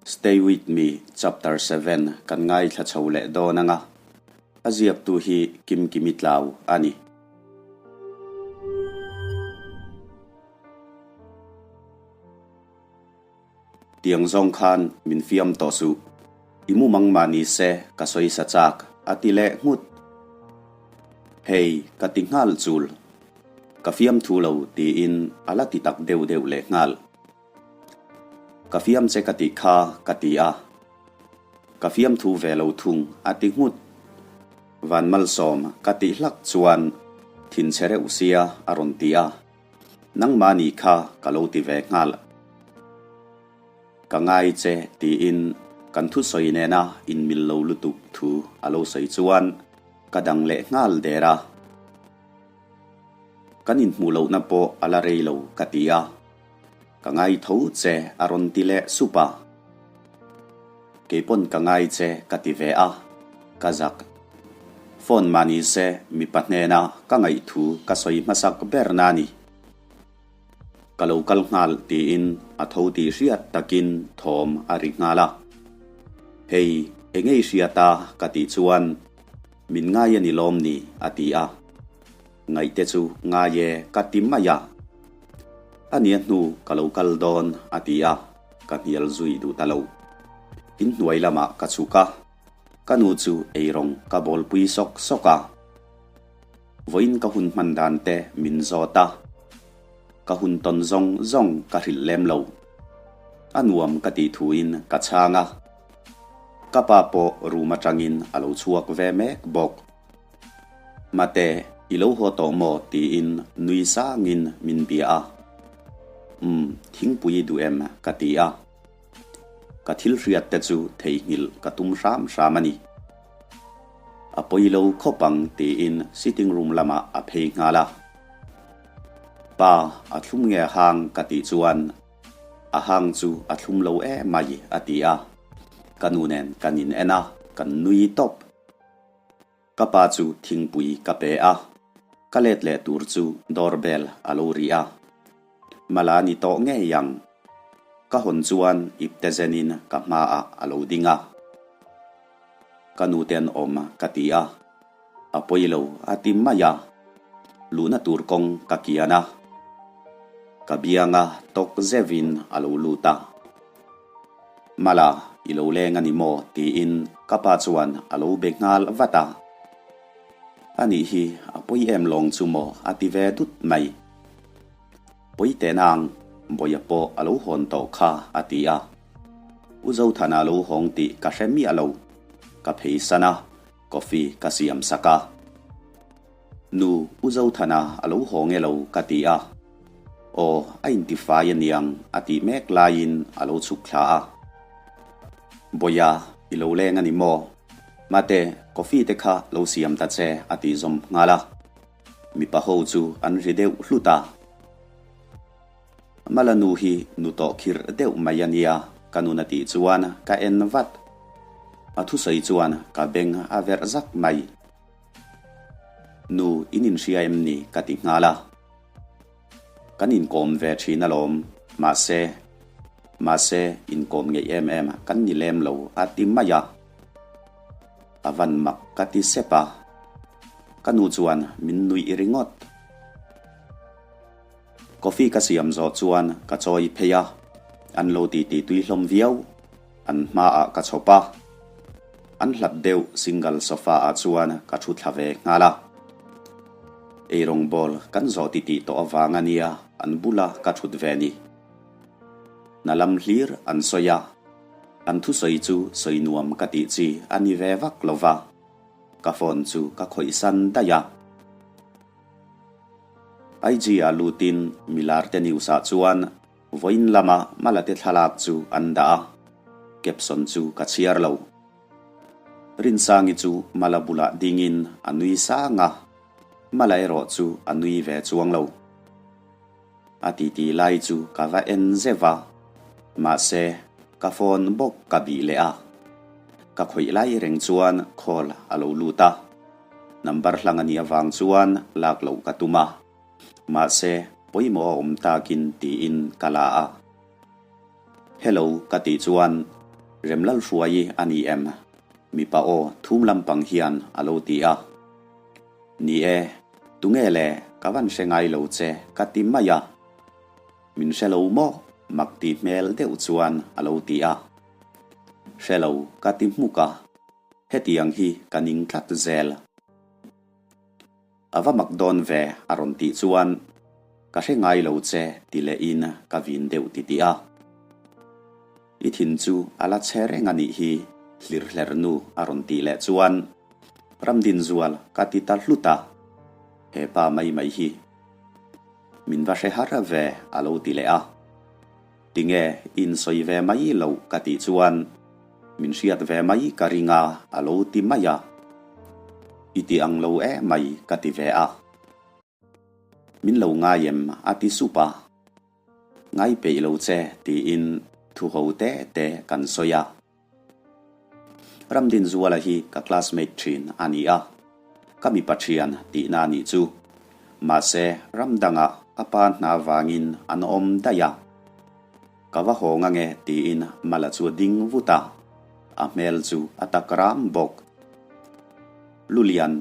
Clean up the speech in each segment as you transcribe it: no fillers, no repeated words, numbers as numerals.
Stay with me chapter 7 kan ngaithla chho leh dawn anga, a ziaktu hi Kimkimi Tlau a ni. Tiang zawng khan min fiam tawh suh. I mumang mah ni se ka sawi sa chak, a ti leh nghut. Hei, ka ti nghal chul. Ka fiam thu lo tiin a la ti tak deuh deuh leh nghal. Ka fiam che ka tih kha ka ti a. Ka fiam thu ve lo thung, a ti nghut. Van Malsawm ka tih hlak chuan thinchhe reuh sia a rawn ti a. Nangmah nih kha ka lo ti ve nghal. Ka ngai che tiin kan thusawi nena inmil lo lutuk thu a lo sawi chuan ka dang leh nghal der a. Kan inhmuh lohna pawh a la rei lo ka ti a. Ka ngai tho che a rawn ti leh sup a. Keipawn ka ngai che ka ti ve a, ka zak. Phone mah ni se mipa hnena ka ngaih thu ka sawi hmasak ber na ni. Ka lo kal nghal tiin a tho tih hriat takin thawm a ri nghal a. Hei, engei hriat a ka tih chuan min ngai a ni lawm ni a ti a. Ngaihte chu ngai e ka ti mai a. A nia hnu ka lo kal dawn a ti a, ka hnial zui duh ta lo. Inhnuai lamah ka chhuk a, ka nu chu eirawng ka bawlpui sawk sawk a. Vawiin ka hun hman dan te min zawt a, ka hun tawn zawng zawng ka hrilh lem lo. A nuam ka tih thuin ka chhang a, ka pa pawh room atangin a lo chhuak ve mek bawk. Mate, i lo haw tawh maw? tiin nui sangin min bia a. Umm, thingpui i duh em? ka ti a. Ka thil hriat te chu theihnghilh ka tum hram hram a ni. A pawi lo khawp ang tiin sitting room lamah a phei nghal a. Pa, a thlum nge a hang? ka tih chuan a hang chu a thlum lo emai a ti a. Ka nu nen kan in en a, kan nui tawp. Ka pa chu thingpui ka pe a, ka let leh tur chu doorbell a lo ri a. Mala ni tawh ngei ang. Ka hawn chuan ipte zenin ka hmaah a lo ding a. Ka nute an awm ka ti a, a pawi lo a ti mai a. Luhna tur kawng ka kian a, ka bianga tawk zeuhin a lo lut a. Mala, i lo leng a ni maw? tiin ka pa chuan a lo be nghal vat a. Anih hi a pawi em lawng chu maw? a ti ve dut mai. Pawi teh nang, Bawia pawh a lo hawn tawh kha, a ti a. U Zothana a lo hawng tih ka hre miah lo. Ka phei san a, coffee ka siam sak a. Nu, U Zothana a lo hawng e lo, ka ti a. Aw, a intifai aniang a tih mek laiin a lo chhuk thla a. Bawia, i lo leng a ni maw? Mate, coffee te kha lo siam ta che a tih zawm nghal a. Mipa ho chu an ri deuh hlut a. Mala nu hi nu tawh khirh deuh mai a nia, ka nun a tih chuan ka en vat. A thusawi chuan ka beng a verh zak mai. Nu, in inhria em ni? ka ti nghal a. Kan inkawm ve thin alawm, mahse, mahse inkawm ngeih em em kan ni lem lo a ti mai a. A van mak ka ti sep a. Ka nu chuan min nuih ringawt. Coffee ka siam zawh chuan ka chawi phei a, an lo titi tui hlawm viau. An hmaah ka chhawp a, an hlat deuh single sofa ah chuan ka thu thla ve nghal a. Eirawng bawl kan zawh titih tawh avang a nia an bula ka thut ve ni. Hna lam hlir an sawi a, an thusawi chu sawi nuam ka tih chi a ni ve vak lo va, ka phone chu ka khawih san daih a. IG ah lutin milar te news ah chuan Vawiin lama Malate thlalak chu an dah a, caption chu ka chhiar lo. Rinsangi chu Mala bulah dingin a nui sang a, Mala erawh chu a nui ve chuang lo. A titi lai chu ka va en zeuh a, mahse ka phone bawk ka bih leh a. Ka khawih lai reng chuan call a lo lut a, number hlang a nih avang chuan lak loh ka tum a. Mahse, pawimawh a awm takin tiin ka la a. Hello ka tih chuan Remlalhruaii a ni em? Mipa aw thum lampang hian a lo ti a. Ni e, tunge le ka van hre ngai lo che ka ti mai a. Min hre lo maw? Mak ti hmel deuh chuan a lo ti a. Hre lo ka ti hmuk a, hetiang hi ka ning tlat zel. A va mak dawn ve a rawn tih chuan ka hre ngai lo che ti lehin ka vin deuh ti tih a. I thin chu a la che reng a nih hi hlir hler nu a rawn tih leh chuan Ramdinzual ka ti ta hlut a, he pa mai mai hi min va hre har ve a lo ti leh a. Tinge insawi ve mai loh ka tih chuan min hriat ve mai ka ring a a lo ti mai a. I ti ang lo e mai ka ti ve a. Min lo ngai em a ti sup a. Ngai peih lo che tiin thu ho te te kan sawi a. Ramdinzuala hi ka classmate thin a ni a, ka mipa thian tihna a nih chu. Mahse, ram dangah a pa hna vangin an awm daih a. Ka va haw ngang e tiin Mala chu a ding vut a, a hmel chu a tak ram bawk. Lulian,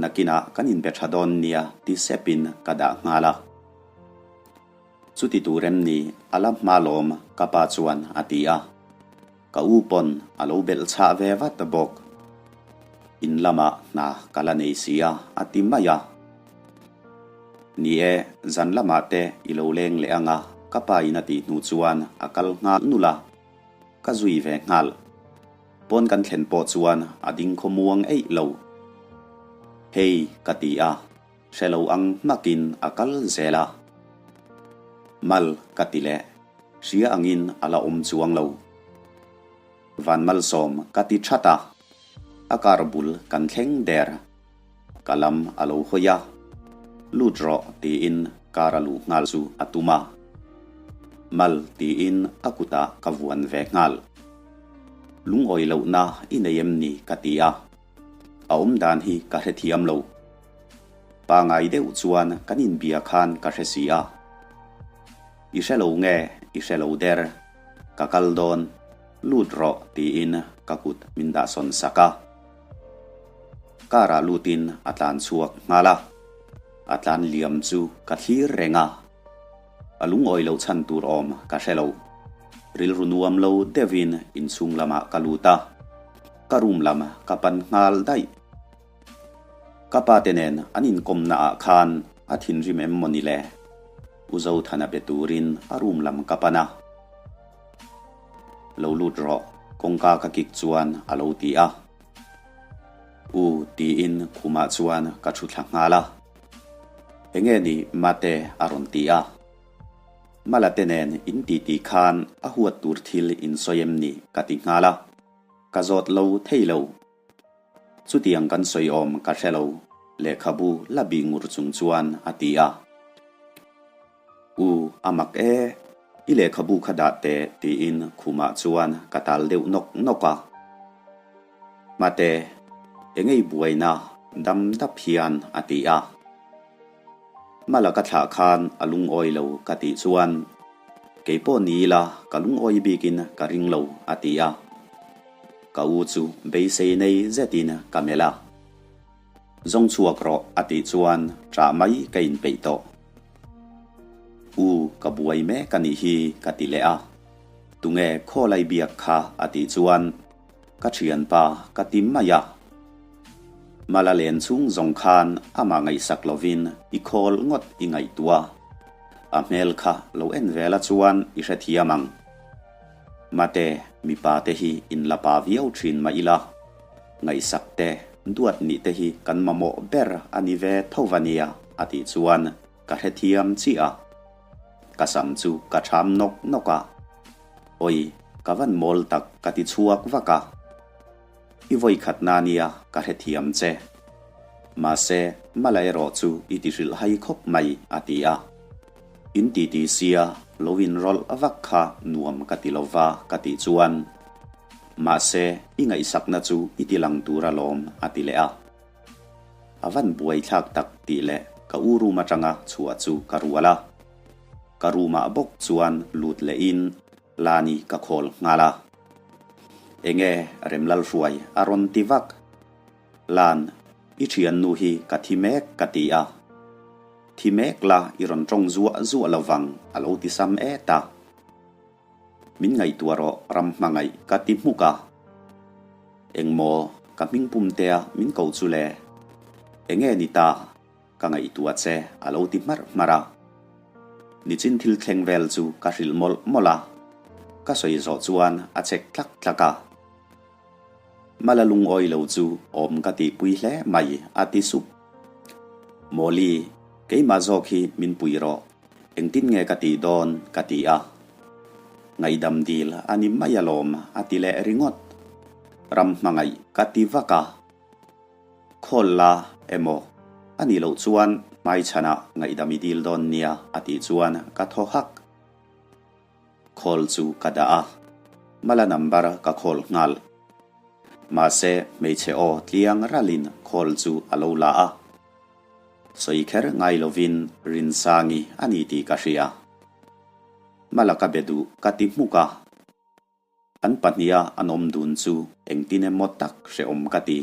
nakinah kan inbe tha dawn nia ti sepin ka dah nghal a. Chuti tur em ni a la hma lawm ka pa chuan a ti a. Ka u pawn a lo belh chhah ve vat bawk. In lamah hna ka la nei si a a ti mai a. Ni e, zan lamah te i lo leng leh ang a ka pa in a tih hnu chuan a kal nghal nulh a. Ka zui ve nghal. Pawn kan thlen pawh chuan a ding khawmuang eih lo. Hei ka ti a. Hre lo ang hmakin a kal zel a. Mal ka ti leh, hria angin a la awm chuang lo. Van malsawm ka ti that a, a car bul kan thleng der. Ka lam a lo hawi a, lut rawh tiin car a luh nghal chu a tum a. Mal tiin a kutah ka vuan ve nghal. Lungawi lohna i nei em ni ka ti a. A awm dan hi ka hrethiam lo. Pangai deuh chuan kan inbia khan ka hre si a. I hre lo nge i hre lo der, ka kal dawn, lut rawh tiin ka kut min dahsawn sak a. Car ah lutin a tlan chhuak nghal a, a tlan liam chu ka thlir reng a. A lungawi loh chhan tur awm ka hre lo. Rilru nuam lo deuhin inchhung lamah ka lut a, ka room lam ka pan nghal daih. Ka pa te nen an inkawmna ah khan a thinrim em maw ni le? U Zothana be turin a room lam ka pan a. Lo lut rawh, kawngka ka kik chuan a lo ti a. U tiin khumah chuan ka thu thla nghal a. Enge ni Mate a rawn ti a. Mala te nen in titi khan a huat tur thil in sawi em ni ka ti nghal a. Ka zawt lo thei lo. Chutiang kan sawi awm ka hre lo, lehkhabu la bih ngur chung chuan a ti a. U, a mak e, i lehkhabu kha dah teh tiin khumah chuan ka tal deuh nawk nawk a. Mate, engei buaina dam dap hian a ti a. Mala ka thlah khan a lungawi lo ka tih chuan, Kei pawh ni ila ka lungawi bikin ka ring lo a ti a. Ka u chu beisei nei zetin ka melh a. Zawng chhuak rawh a tih chuan ṭah mai ka inpeih tawh. U, ka buai mek a nih hi ka ti leh a. Tunge khawlai biak kha a tih chuan Ka thianpa ka ti mai a. Mala len chhung zawng khan amah ngaihsak lovin i khawl ngawt i ngaihtuah. A hmel kha lo en ve la chuan i hrethiam ang. Mate, mipa te hi in la pa viau thin mah ila, ngaihsak te, duat nih te hi kan mamawh ber a ni ve tho va nia a tih chuan ka hrethiam chiah a. Ka sam chu ka tham nawk nawk a. Awi, ka van mawl tak ka ti chhuak vak a. I vawi khatna nia ka hrethiam che. Mahse, Mala erawh chu i ti hrilh hai khawp mai a ti a. In ti ti sia lo in rawlh vak kha nuam ka ti lo va ka tih chuan, Mahse, i ngaihsakna chu i ti lang tur alawm a ti leh a. A van buaithlak tak tih leh ka u room atanga chhuah chu ka rual a. Ka room ah bawk chuan lut leh in Lani ka call nghal a. Enge Remlalhruai a rawn ti vak. Lan, i thiannu hi ka thi mek ka ti a. Thi mek la i rawn tawng zuah zuah lo vang a lo ti sam et a. Min ngaihtuah rawh ram hmangaih ka ti hmuk a. Engmaw ka hming pum tea min ko chu le? Enge ni ta? Ka ngaihtuah che a lo ti hmarh hmarh a. Nichin thil thleng vel chu ka hrilh mawlh mawlh a. Ka sawi zawh chuan a chek tlak tlak a. Mala lungawi lo chu awm ka tihpui hle mai a ti sup. Mawli, keimah zawk hi min pui rawh. Engtin nge ka tih dawn ka ti a. Ngaihdam dil a ni mai alawm a ti leh ringawt. Ram hmangaih ka ti vak a. Khawl la emaw a nih loh chuan hmaichhanah ngaihdam i dil dawn nia a tih chuan ka thaw hak. Call chu ka dah a, Mala number ka call nghal. Mahse hmeichhe aw tliang ralin call chu a lo la a. Sawi kher ngai lovin Rinsangi a ni tih ka hria. Mala ka be duh ka ti hmuk a. An pahniha an awm dun chu engtin emaw tak hrehawm ka ti.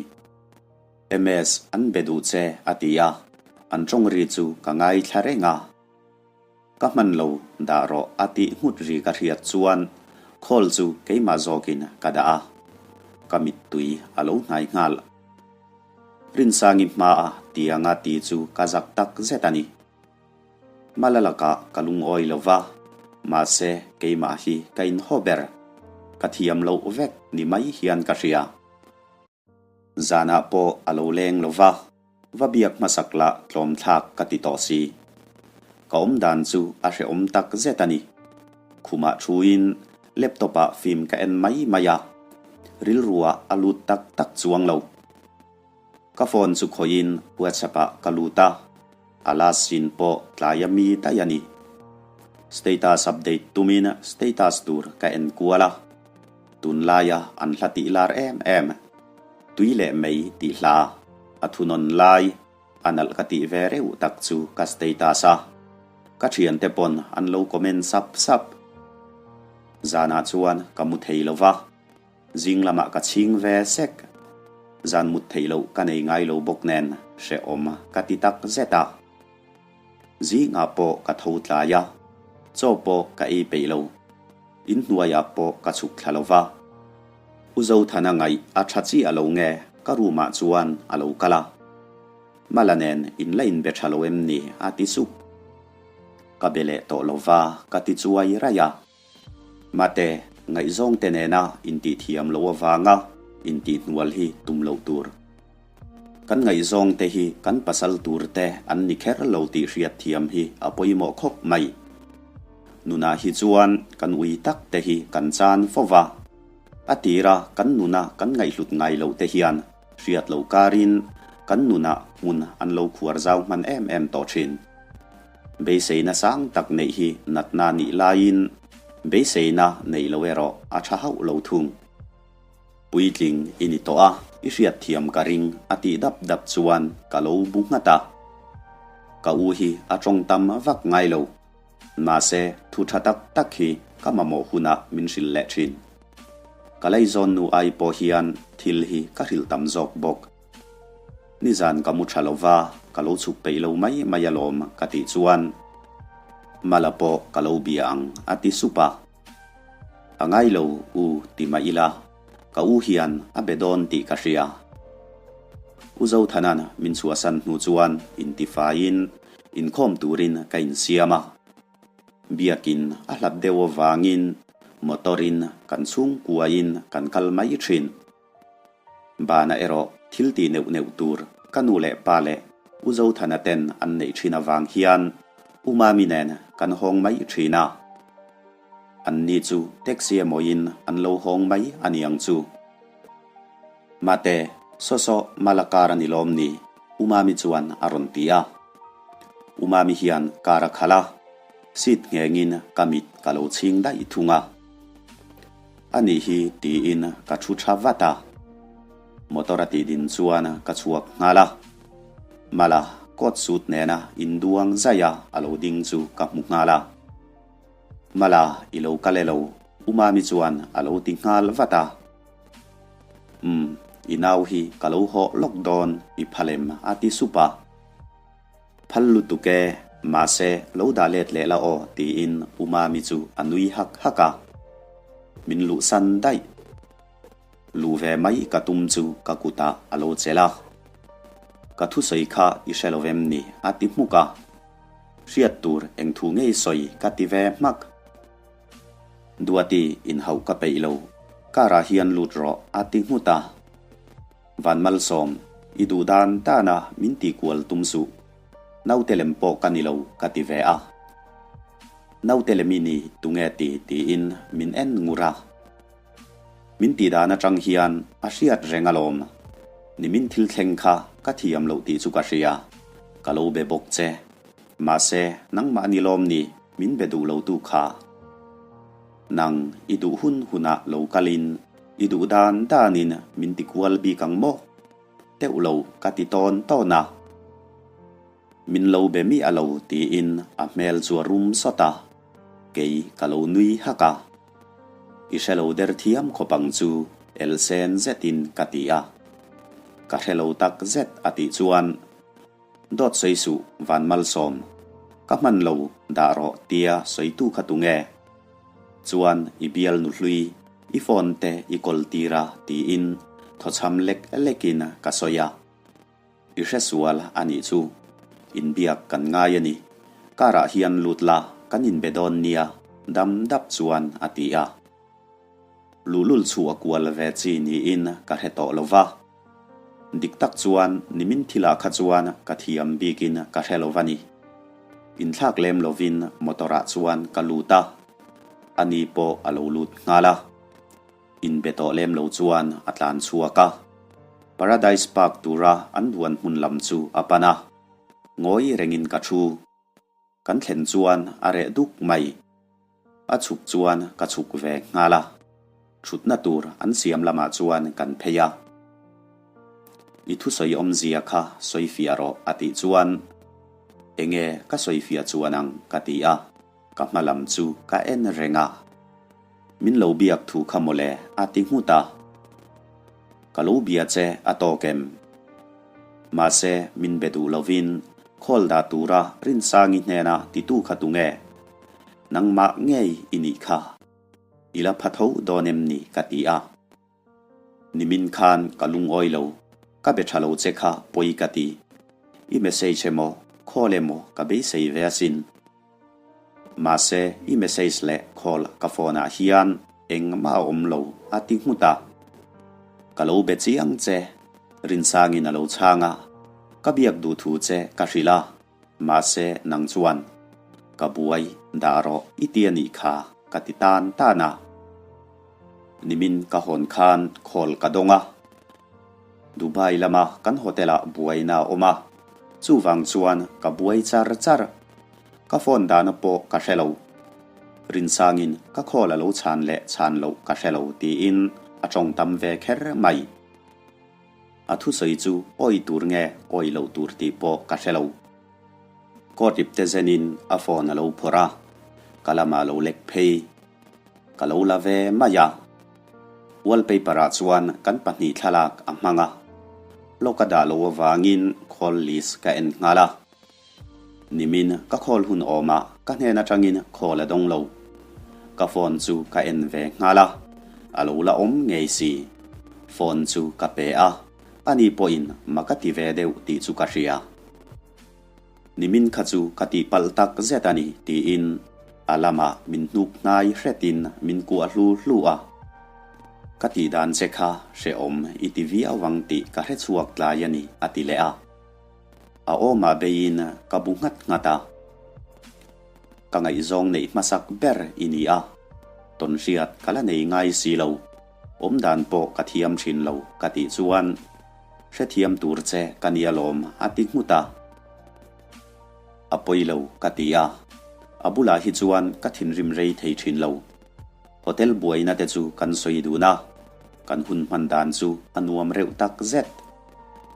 MS an be duh che a ti a, an tawng ri chu ka ngaithla reng a. Ka hman lo dah rawh a tih nghut ri ka hriat chuan call chu keimah zawkin ka dah a, ka mittui a lo hnai nghal. Rinsangi hmaa tianga ti chu ka zak tak zet a ni. Mala lakah ka lungawi lo va, mahse keimah hi ka inhaw ber. Ka thiam loh vek ni mai hian ka hria. Zanah pawh a lo leng lo va, va biak hmasak lah tlawmthlak ka ti tawh si. Ka awm dan chu a hrehawm tak zet a ni. Khumah thuin laptop-ah film ka en mai mai a, rilruah a lut tak tak chuang lo. Ka phone chu khawihin WhatsApp-ah ka lut a, a last scene pawh tlaia mi daih a ni. Status update tumin status tur ka en kual a, tunlaia an hla tih lar em em, Tui leh mei tih hla a thunawn lai a nalh ka tih ve reuh tak chu ka status a, ka thiante pawn an lo comment sap sap. Zanah chuan ka mu thei lo va. Zing lamah ka chhing ve sek. Zan mut theih loh ka nei ngai lo bawk nen hrehawm ka ti tak zet a. Zingah pawh ka tho tlai a, chaw pawh ka ei peih lo. Inhnuaiah pawh ka chhuk thla lo va. U Zothana ngaih a tha chiah lo nge ka room ah chuan a lo kal a. Mala nen in la inbe tha lo em ni a ti sup. Ka be leh tawh lo va ka ti chuai raih a. Mate, ngaihzawngte nena intihthiam loh avanga intihhnual hi tum loh tur. Kan ngaihzawngte hi kan pasal turte an ni kher lo tih hriatthiam hi a pawimawh khawp mai. Nunah hi chuan kan ui tak te hi kan chan fo va. A tira kan nuna kan ngaihhlut ngai loh te hian hriat loh karin kan nunah hmun an lo khuar zau hman em em tawh thin. Beiseina sang tak neih hi natna nih laiin beiseina neih lo erawh a tha hauh lo thung. Puitling i ni tawh a, i hriatthiam ka ring a tih dap dap chuan ka lo bu nghat a. Ka u hi a tawng tam vak ngai lo. Mahse, thu tha tak tak hi ka mamawh hunah min hrilh leh thin. Ka laizawn nu ai pawh hian thil hi ka hrilh tam zawk bawk. Nizan ka mu tha lo va, ka lo chhuk peih lo mai mai alawm ka tih chuan Mala pawh ka lo bia ang a ti sup a. A ngai lo u ti mah ila, ka u hian a be dawn tih ka hria. U Zothanan min chhuahsan hnu chuan intifaiin inkhawm turin ka insiam a. Biakin a hlat deuh avangin motor-in kan chhungkuain kan kal mai thin. Bana erawh thil ti neuh neuh tur ka nu leh pa leh U Zothana ten an neih thin avang hian U Mami nen kan hawng mai thin a. An ni chu taxi emawiin an lo hawng mai a ni ang chu. Mate, saw saw Mala car a ni lawm ni? U Mami chuan a rawn ti a. U Mami hian car a khalh a, seat nghengin ka mit ka lo chhing daih thung a. A nih hi tiin ka thu tha vat a. Motor a tih din chuan ka chhuak nghal a. Mala coat suit nena induang zaih a a lo ding chu ka hmu nghal a. Mala i lo kal e lo, U Mami chuan a lo ti nghal vat a. Umm, i nau hi ka lo hawh lawk dawn, i phal em? a ti sup a. Phal lutuk e, mahse lo dah let leh la aw tiin U Mami chu a nui hak hak a. Min luhsan daih. Luh ve mai ka tum chu ka kutah a lo chelh a. Ka thusawi kha i hre lo em ni? a ti hmuk a. Hriat tur eng thu ngei sawi ka ti ve hmak. Duati inhauh ka peih lo, car ah hian lut rawh a ti nghut a. Van Malsawm, i duh dan dan a min ti kual tum suh. Naute lem pawh ka ni lo ka ti ve a. Naute lem i ni tunge ti tiin min en ngur a. Min tih dan atang hian a hriat reng alawm. Nimin thil thleng kha ka thiam loh tih chu ka hria. Ka lo be bawk che. Mahse, nangmah ni lawm ni min be duh lo tu kha. Nang i duh hun hunah lo kalin i duh dan danin min ti kual bik ang maw? Teuh lo ka ti tawn tawn a. Min lo be miah lo tiin a hmel chu a rum sawt a, kei ka lo nui hak a. I hre lo der thiam khawp ang chu elsen zetin ka ti a. Ka hre lo tak zet a tih chuan Dawt sawi suh Van Malsawm, ka hman lo dah rawh tia sawitu kha tunge? Chuan i bial nu hlui, i phone te i kawl tir a tiin thawchham lek lekin ka sawi a. I hre sual a nih chu. Inbiak kan ngai a ni. Car ah hian lut la, kan inbe dawn nia, dam dap chuan a ti a. Luhlul chu a kual ve chi niin ka hre tawh lo va. Dik tak chuan nimin thilah kha chuan ka thiam bikin ka hre lo va ni. Inthlak lem lovin motor ah chuan ka lut a, ani pawh a lo lut nghal a. Inbe tawh lem lo chuan a tlan chhuak a, Paradise Park tura an duan hmun lam chu a pan a, ngawi rengin ka thu. Kan thlen chuan a reh duk mai. A chhuk chuan ka chhuk ve nghal a, thutna tur an siam lamah chuan kan phei a. I thusawi awmzia kha sawi fiah rawh a tih chuan, Enge ka sawi fiah chuan ang ka ti a, ka hma lam chu ka en reng a. Min lo biak thu kha mawle a ti nghut a. Ka lo bia che a tawk em? Mahse min be duh lovin call dah tura Rinsangi hnena titu kha tunge? Nangmah ngei i nih kha. I la pha tho dawn em ni ka ti a. Nimin khan ka lungawi lo, ka be tha lo che kha pawi ka ti. I message emaw call emaw ka beisei ve asin. Mahse, i message leh call ka phone ah hian engmah a awm lo a ti nghut a. Ka lo be chiang che, Rinsangin a lo chhang a, ka biak duh thu che ka hrilh a, mahse nang chuan ka buai dah rawh i ti a nih kha ka ti tan tan a. Nimin ka hawn khan call ka dawng a. Dubai lama kan hotel ah buaina a awm a, chuvang chuan ka buai char char. Ka phone dahna pawh ka hre lo. Rinsangin ka call a lo chhan leh chhan loh ka hre lo tiin a tawng tam ve kher mai. A thusawi chu awi tur nge awi loh tur tih pawh ka hre lo. Court ip te zenin a phone a lo phawrh a, ka lamah a lo lek phei. Ka lo la ve mai a. Wallpaper ah chuan kan pahnih thlalak a hmang a. Lock a dah lo avangin call list ka en nghal a. Nimin ka call hun awmah ka hnen atangin call a dawng lo. Ka phone chu ka en ve nghal a, a lo la awm ngei si. Phone chu ka pe a, ani pawhin ma ka ti ve deuh tih chu ka hria. Nimin kha chu ka tihpalh tak zet a ni, tiin a lamah min hnuk hnai hretin min kuah hlu hlu a. Ka tih dan che kha hrehawm i ti viau ang tih ka hre chhuak tlai a ni, a ti leh a. A awmah beiin ka bu nghat nghat a. Ka ngaihzawng neih hmasak ber i ni a, tawnhriat ka la nei ngai si lo, awmdan pawh ka thiam thin lo ka tih chuan Hrethiam tur che ka ni alawm a ti nghut a. A pawi lo ka ti a, a bulah hi chuan ka thinrim rei thei thin lo. Hotel buaina te chu kan sawi dun a, kan hun hman dan chu a nuam reuh tak zet.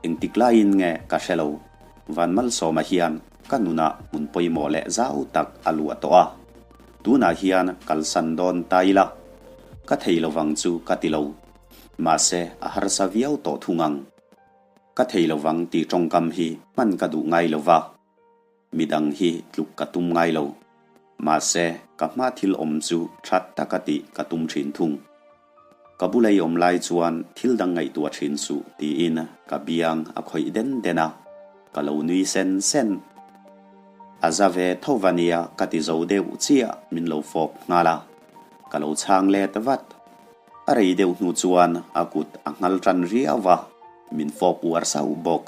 Engtik laiin nge ka hre lo, Vanmalsawma hian ka nunah hmun pawimawh leh zau tak a luah tawh a, tunah hian kalsan dawn ta ila, ka thei lovang chu ka ti lo. Mahse, a harsa viau tawh thung ang. Ka thei lovang tih tawngkam hi hman ka duh ngai lo va, midang hi tluk ka tum ngai lo. Mahse, ka hma thil awm chu tha taka tih ka tum thin thung. Ka bula i awm lai chuan thil dang ngaihtuah thin suh tiin ka biang a khawih den den a, ka lo nui sen sen. A za ve tho va nia ka ti zo deuh chiah min lo fawp nghal a, ka lo chhang let vat. A rei deuh hnu chuan a kut a nghal tan riau va, min fawp uar sauh bawk.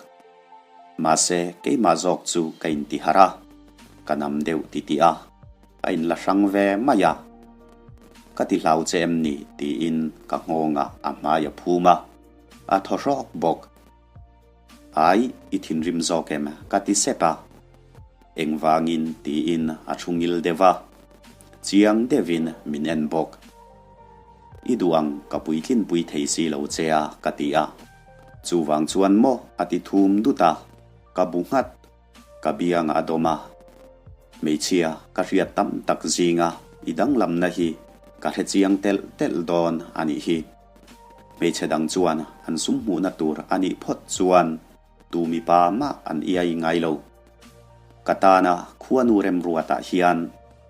Mahse keimah zawk chu ka inti harh a, ka nam deuh titih a. A inla hrang ve mai a. Ka ti hlau che em ni? tiin ka nghawngah a hmai a phum a, a thaw hrawk bawk. Ai, i thinrim zawk em? ka ti sep a. Engvangin? tiin a thu ngil deuh a, chiang deuhin min en bawk. I duh ang ka puitlinpui thei si lo che a, ka ti a. Chuvang chuan maw? a ti thum dut a, ka bu nghat. Ka biang a dawm a, hmeichhia ka hriat tam tak zinga i danglamna hi ka hre chiang telh telh dawn a nih hi. Hmeichhe dang chuan an sum hmuhna tur a nih phawt chuan tu mipa mah an iai ngai lo. Ka tana khuanu remruatah hian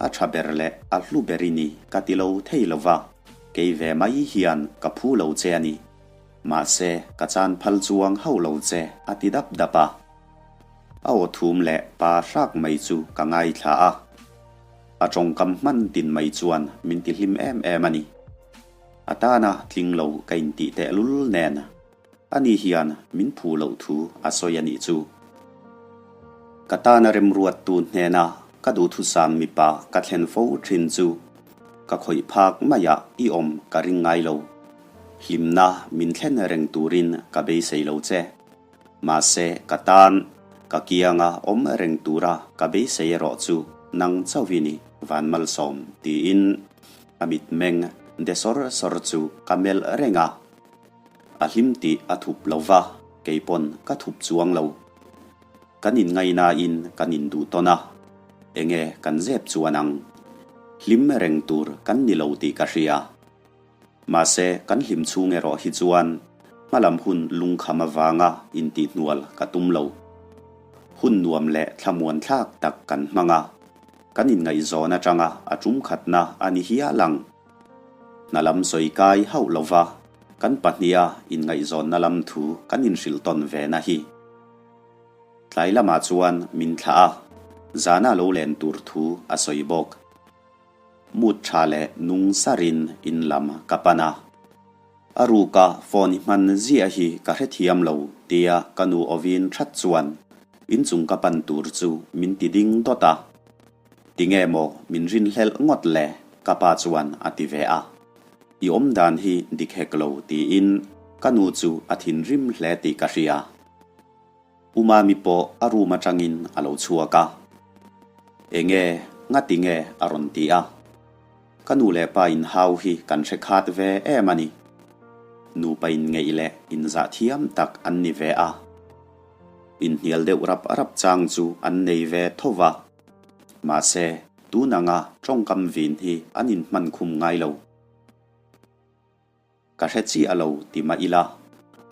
a tha ber leh a hlu ber i ni ka ti lo thei lo va, kei ve mai hian ka phu lo che a ni. Mahse ka chan phal chuang hauh lo che a ti dap dap a. A aw thum leh pa hrak mai chu ka ngaithla a, a tawngkam hman tin mai chuan min ti hlim em em a ni. A tana tling lo ka intih tehlul nen ani hian min phu loh thu a sawi a nih chu. Ka tana remruattu hnena ka duhthusam mipa ka thlen fo thin chu ka khawih phak maiah i awm ka ring ngai lo. Hlimna min thlen reng turin ka beisei lo che. Mahse, ka tan, ka kianga awm reng tura ka beisei erawh chu nang chauhin i van malsawm tiin a mitmeng de sawr sawr chu ka melh reng a. A hlim tih a thup lo va, kei pawn ka thup chuang lo. Kan inngainain kan induh tawn a, enge kan zep chuan ang. Hlim reng tur kan ni lo tih ka hria. Mahse, kan hlim chhung erawh hi chuan hmalam hun lungkham avanga intihhnual ka tum lo. Hun nuam leh thlamuan thlak tak kan hmang a, kan inngaihzawn atanga a tum khatna a ni hial ang. Hna lam sawi kai hauh lova kan pahniha inngaihzawnna lam thu kan inhrilh tawn ve na hi. Tlai lamah chuan min thlah a, zana lo len tur thu a sawi bawk. Mut tha leh nung sarin in lam ka pan a. A ruka phone i hman ziah hi ka hrethiam lo tia ka nu awin that chuan inchung ka pan tur chu min ti ding dawt a. Tinge maw min rinhlelh ngawt le ka pa chuan a ti ve a. I awm dan hi dik hek lo tiin ka nu chu a thinrim hle tih ka hria. U Mami pawh a room atangin a lo chhuak a. Enge, ngati nge a rawn ti a. Ka nu leh pa inhau hi kan hre khat ve em a ni. Nupa inngeih leh inzah thiam tak an ni ve a. Inhnial deuh rap rap chang chu an nei ve tho va. Mahse, tun anga tawngkam vin hi an inhman khum ngai lo. Ka hre chiah lo ti mah ila,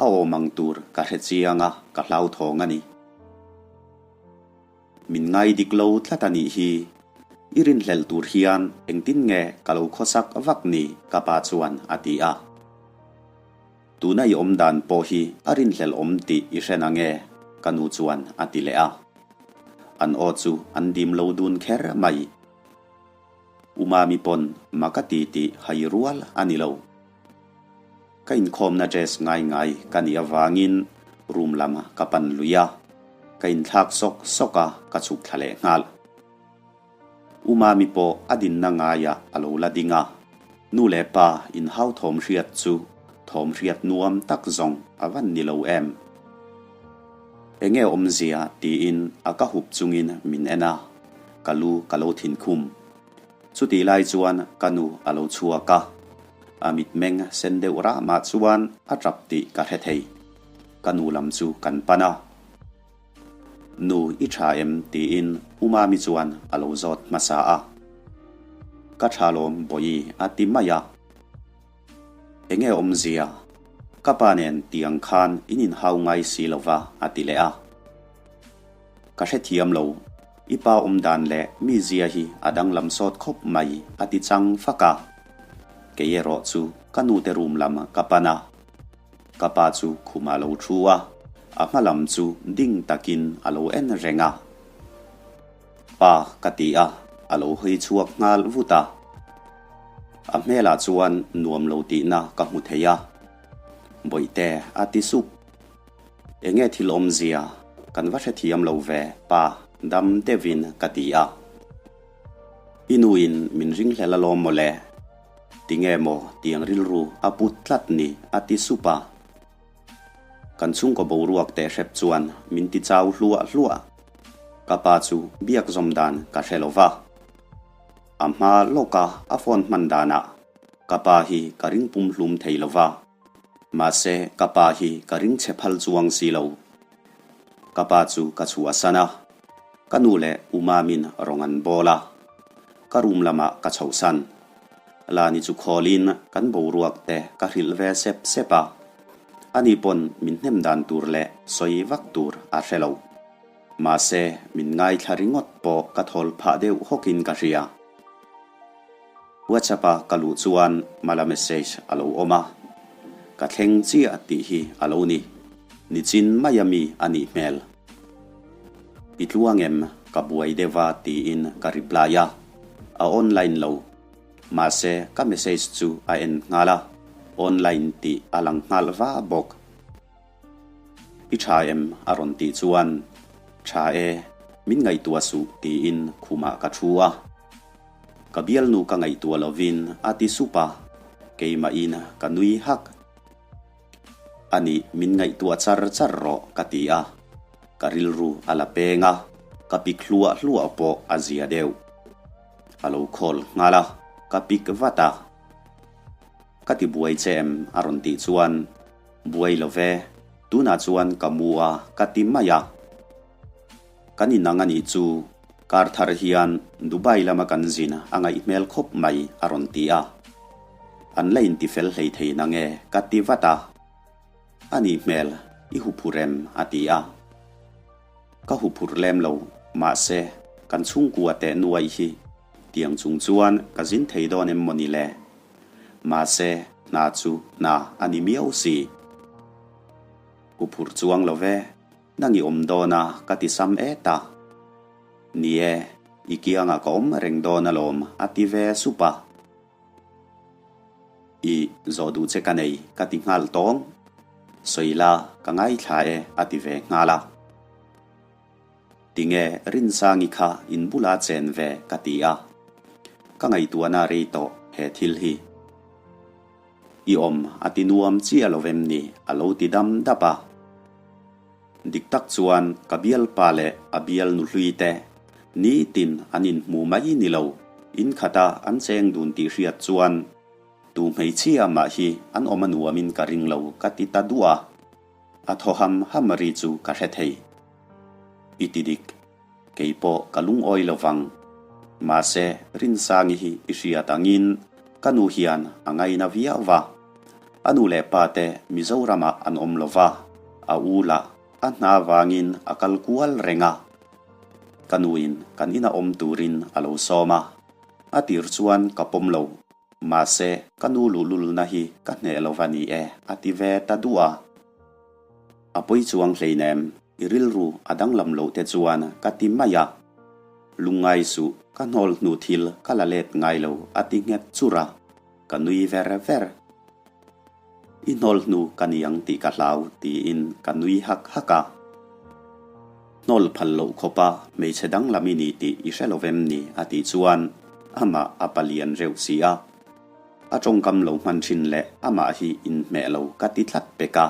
a awm ang tur ka hre chiang a, ka hlauthawng a ni. Min ngai dik lo tlat a nih hi. I rinhlelh tur hian engtin nge ka lo khawsak vak ni ka pa chuan a ti a. Tuna i awm dan pawh hi a rinhlelh awm tih i hre nange ka nu chuan a ti leh a. An aw chu an dim lo dun kher mai. U Mami pawn ma ka ti tih hai rual a ni lo. Ka inkhawmna dress ngai ngai ka nih avangin room lam ka pan lui a, ka inthlak sawk sawk a, ka chhuk thla leh nghal. U Mami pawh a dinna ngaiah a lo la ding a, nu leh pa inhau thawm hriat chu thawm hriat nuam tak zawng a van ni lo em. Enge awmzia tiin a ka hup chungin min en a. Ka lu ka lo thin khum. Chutih lai chuan ka nu a lo chhuak a, a mitmeng sen deuh ramah chuan a tap tih ka hre thei. Ka nu lam chu kan pan a. Nu i tha em? tiin U Mami chuan a lo zawt hmasa a. Ka tha lawm Bawihi a ti mai a. Enge awmzia? Ka pa nen tiang khan in inhau ngai si lo va, a ti leh a. Ka hrethiam lo, i pa awm dan leh mi zia hi a danglam sawt khawp mai, a ti chang fak a. Kei erawh chu ka nute room lam ka pan a. Ka pa chu khumah a lo thu a, a hma lam chu ding takin a lo en reng a. Pa ka ti a, a lo hawi chhuak nghal vut a. A hmelah chuan nuam lo tihna ka hmu thei a. Bawihte a ti sup. Enge thil awmzia kan va hrethiam lo ve pa dam deuhin ka ti a. I nuin min ringhlel alawm mawle. Tinge maw tiang rilru a put tlat ni a ti sup a. Kan chhungkaw boruak teh hrep chuan min ti chau hluah hluah. Ka pa chu biak zawm dan ka hre lo va. A hma lawka a phone hman danah ka pa hi ka ring pum hlum thei lo va. Mahse ka pa hi ka ring chhe phal chuang si lo. Ka pa chu ka chhuahsan a, ka nu leh u Mamin rawng an bawl a, ka room lamah ka chhohsan. Lani chu khawlin kan boruak te ka hrilh ve sep sep a, ani pawn min hnem dan tur leh sawi vak tur a hre lo. Mahse min ngaithla ringawt pawh ka thawl phah deuh hawkin ka hria. WhatsApp a ka luh chuan Mala message a lo awm a, ka thleng chiah tih hi a lo ni. Nichin mai a mi a nih hmel. I tluang em? Ka buai deuh a tiin ka reply a, a online lo. Mahse ka message chu a en nghal a, online tih a lang nghal va bawk. I tha em? a rawn tih chuan, Tha e, min ngaihtuah suh tiin khumah ka thu a. Ka bialnu ka ngaihtuah lovin a ti sup a, keimahin ka nui hak. Anih min ngaihtuah char char rawh ka ti a, ka rilru a la peng a, ka pik hluah hluah pawh a zia deuh. A lo call nghal a, ka pik vat a. Ka ti buai che em? a rawn tih chuan, Buai lo ve, tunah chuan ka mu a ka ti mai a. Kan inang a nih chu, kar thar hian Dubai lama kan zin a ngaih hmel khawp mai a rawn ti a. An la inti fel hlei thei nange ka ti vat a. A nih hmel, i huphur em? a ti a. Ka huphur lem lo, mahse kan chhungkua teh nuai hi tiang chung chuan ka zin thei dawn em mawni le? Mahse hna chu hna a ni miau si. Huphur chuang lo ve. Nang i awm dawn a ka ti sam et a. Ni e, i kiangah ka awm reng dawn alawm a ti ve sup a. I zawh duh che ka nei ka ti nghal tawng. Sawi la ka ngaithla e a ti ve nghal a. Tinge Rinsangi kha in bula chen ve ka ti a. Ka ngaihtuahna rei tawh he thil hi. I awm a ti nuam chiah lo vem ni? a lo ti dam dap a. Dik tak chuan ka bialpa leh a bial nuhlui te nitin an inhmu mai ni lo, in khata an cheng dun tih hriat chuan tu hmeichhia mah hi an awm a nuamin ka ring lo ka ti ta duah a. A thaw ham ham ri chu ka hre thei. I ti dik. Kei pawh ka lungawi lo vang. Mahse, Rinsangi hi i hriat angin ka nu hian a ngaina viau va. A nu leh pa te Mizoramah an awm lo va, a u lah a hna vangin a kal kual reng a. Ka nuin kan ina awm turin a lo sawm a, a tir chuan ka pawm lo. Mahse, ka nu luhlulna hi ka hneh lo va ni e, a ti ve ta duh a. A pawi chuang hleinem, i rilru a danglam loh te chuan ka ti mai a. Lungngai suh, ka hnawl hnu thil ka la let ngai lo a ti nghet chur a, ka nui ver ver. I hnawl hnu ka ni ang tih ka hlau tiin ka nui hak hak a. Hnawl phal loh khawpa hmeichhe danglam i ni tih i hre lo vem ni a tih chuan amah a palian reuh si a. A tawngkam lo hman thin leh amah hi inhmeh lo ka ti tlat pek a.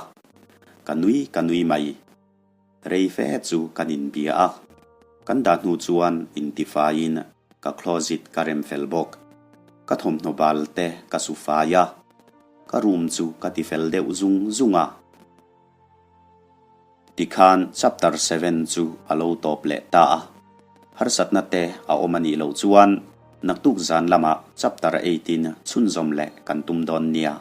Ka nui ka nui mai. Rei fe chu kan inbia a. Kan dah hnu chuan intifaiin ka closet ka rem fel bawk. Ka thawmhnaw bal te ka su fai a. Ka room chu ka tifel deuh zung zung a. Tikhan chapter seven chu a lo tawp leh ta a. Harsatna te a awm a nih loh chuan naktuk zan lamah chapter eight in chhunzawm leh kan tum dawn nia.